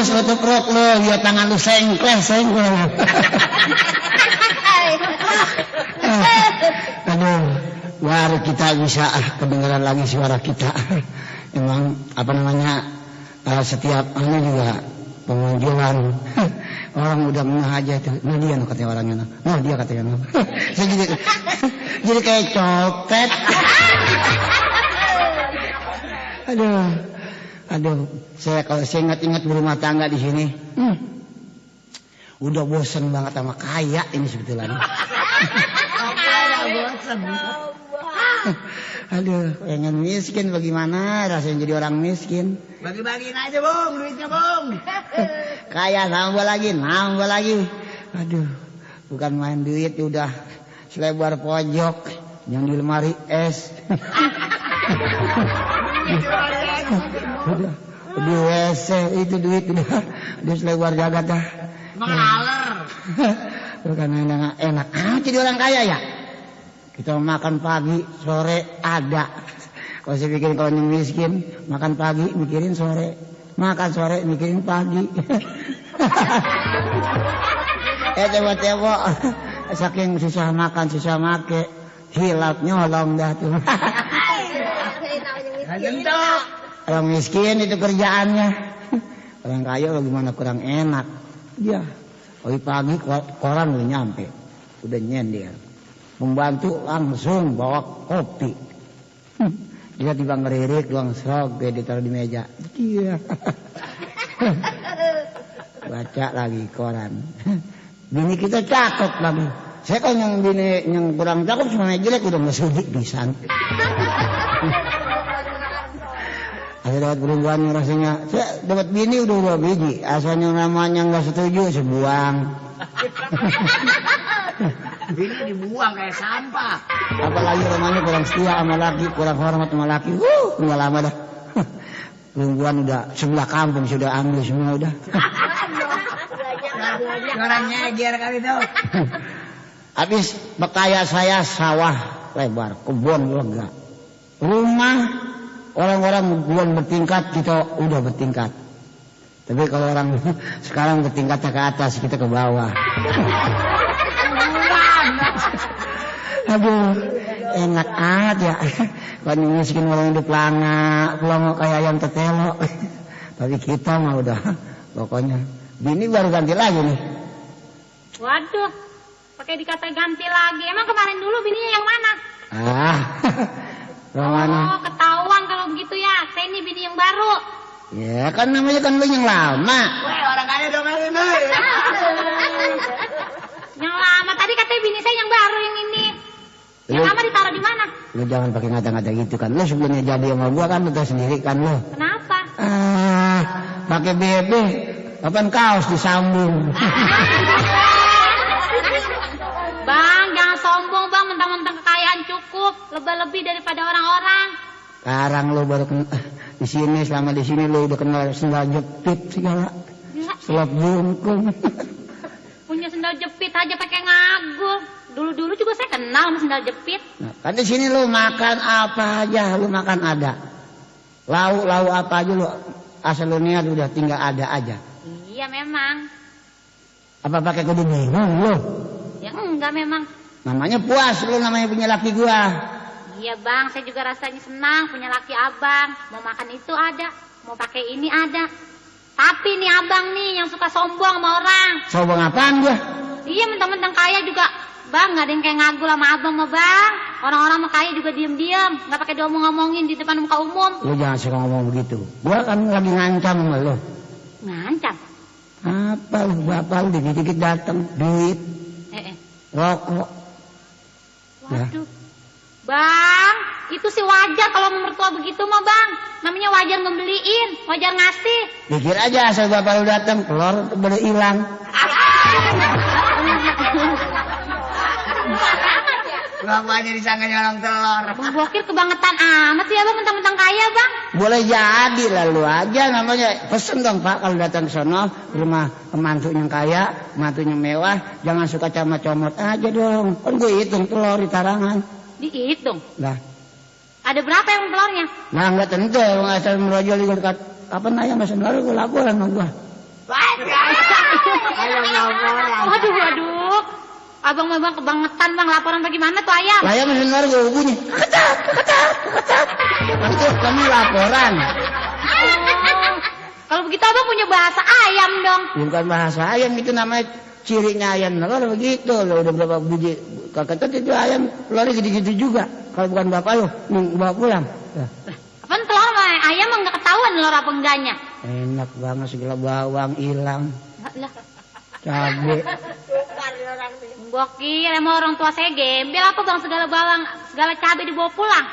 Aduh, tutup perut lu, ya tangan lu sengkleh. Aduh, baru kita bisa kedengaran lagi suara kita. Emang apa namanya setiap ini juga pengunjungan orang udah menengah aja itu. Nah dia katanya orangnya, nah dia katanya. Saya jadi kayak copet. Aduh, kalau saya ingat-ingat berumah tangga di sini, udah bosen banget sama kaya ini sebetulnya. Aduh, pengen miskin bagaimana rasanya jadi orang miskin? Bagi-bagiin aja, Bung, duitnya, Bung. Kaya nambah lagi. Aduh, bukan main duit udah selebar pojok yang di lemari es. Udah di WC itu duit udah selebar jagat dah. Mengaler. Bukan enak jadi orang kaya ya. Kita makan pagi, sore ada. Kalau saya pikir kalau yang miskin, makan pagi mikirin sore, makan sore mikirin pagi. Tebo-tebo, saking susah makan, susah make, hilap nyolong dah tuh. Orang miskin itu kerjaannya. Orang kaya gimana kurang enak. Ya, pagi koran udah nyampe, udah nyender. Membantu langsung bawa kopi. Dia tiba ngeririk doang serog, ditaruh di meja. Iya. Baca lagi koran. Bini kita cakep lagi. Saya kan yang bini yang kurang cakep semuanya jelek udah ngesudi pisan. Ada dapat perempuan yang rasanya, saya dapat bini udah 2 biji. Asalnya namanya nggak setuju, sebuang. Bini dibuang kayak sampah. Apalagi rumahnya kurang setia sama laki, kurang hormat sama laki. Nggak lama dah. Perempuan udah sebelah kampung sudah ambil semua udah. Orang nyeger kali itu. Habis bekaya saya sawah lebar, kebun lega. Rumah orang-orang belum bertingkat, kita udah bertingkat. Tapi kalau orang sekarang bertingkatnya ke atas, kita ke bawah. Aduh, enak amat ya. Kalau miskin orang hidup pelongo kayak ayam tetelo. Tapi kita mah udah, pokoknya. Bini baru ganti lagi nih. Waduh, pakai dikata ganti lagi. Emang kemarin dulu bininya yang mana? Yang mana? Oh, ketahuan kalau begitu ya. Saya ini bini yang baru. Ya kan namanya kan lu yang lama. Weh, orang kaya dong ini. Yang lama tadi katanya bini saya yang baru yang ini. Yang lama ditaruh di mana? Lu jangan pakai ngata-ngata gitu kan. Lu sebelumnya jadi sama gua kan lu tahu sendiri kan lu. Kenapa? Pakai BB, kapan kaos disambung. Bang, jangan sombong bang, mentang-mentang kekayaan cukup, lebih-lebih daripada orang-orang. Sekarang lu baru di sini, selama di sini lu udah kenal sendal jepit segala. Selap jungkung. Punya sendal jepit aja pakai ngagul. Dulu-dulu juga saya kenal sama sendal jepit. Nah, kan di sini lu makan apa aja, lu makan ada. Lauk apa aja lu asal lu niat udah tinggal ada aja. Iya memang. Apa pakai kudu bingung lu? Ya enggak memang. Namanya puas lu, namanya punya laki gua. Iya bang, saya juga rasanya senang punya laki abang. Mau makan itu ada, mau pakai ini ada. Tapi nih abang nih yang suka sombong sama orang. Sombong apaan gua? Iya mentang-mentang kaya juga. Bang, gak ada yang kayak ngagul sama abang mah bang. Orang-orang mah kaya juga diem-diem, gak pakai diomong-ngomongin di depan muka umum. Lu jangan suka ngomong begitu. Gua kan lagi ngancam sama lu. Ngancam? Apa lu, bapak lu dikit-dikit datang, duit, rokok. Waduh. Ya. Bang, itu sih wajar kalau mertua begitu mah bang. Namanya wajar ngebeliin, wajar ngasih. Pikir aja asal bapak lu datang, telur boleh hilang. Bapaknya disangka nyolong telur. Bang Bokir kebangetan amat sih ya bang, mentang-mentang kaya bang. Boleh jadi lalu aja namanya. Pesen dong pak kalau datang ke sono, rumah mantunya kaya, mantunya mewah, jangan suka comot-comot aja dong. Kan gue hitung telur di tarangan. Dihitung? Lah. Ada berapa yang telurnya? Nah nggak tentu, asal merojol di dekat. Kapan ayam masih lalu gue laporan sama gue. Ayam laporan. Waduh. Abang kebangetan bang, laporan bagaimana tuh ayam? Ayam mendengar gue bunyi. Kecat. Nanti kami laporan. Kalau begitu abang punya bahasa ayam dong. Bukan bahasa ayam, itu namanya cirinya ayam telur begitu. Lo udah berapa biji kakak itu ayam telurnya gitu-gitu juga. Kalau bukan bapak lo, bawa pulang. Ya. Apaan telur mah? Ayam mah nggak ketahuan telur apa enggaknya. Enak banget, segala bawang hilang, Lah, cabe. gua kira emang orang tua saya gembel apa bang, segala bawang, segala cabai dibawa pulang.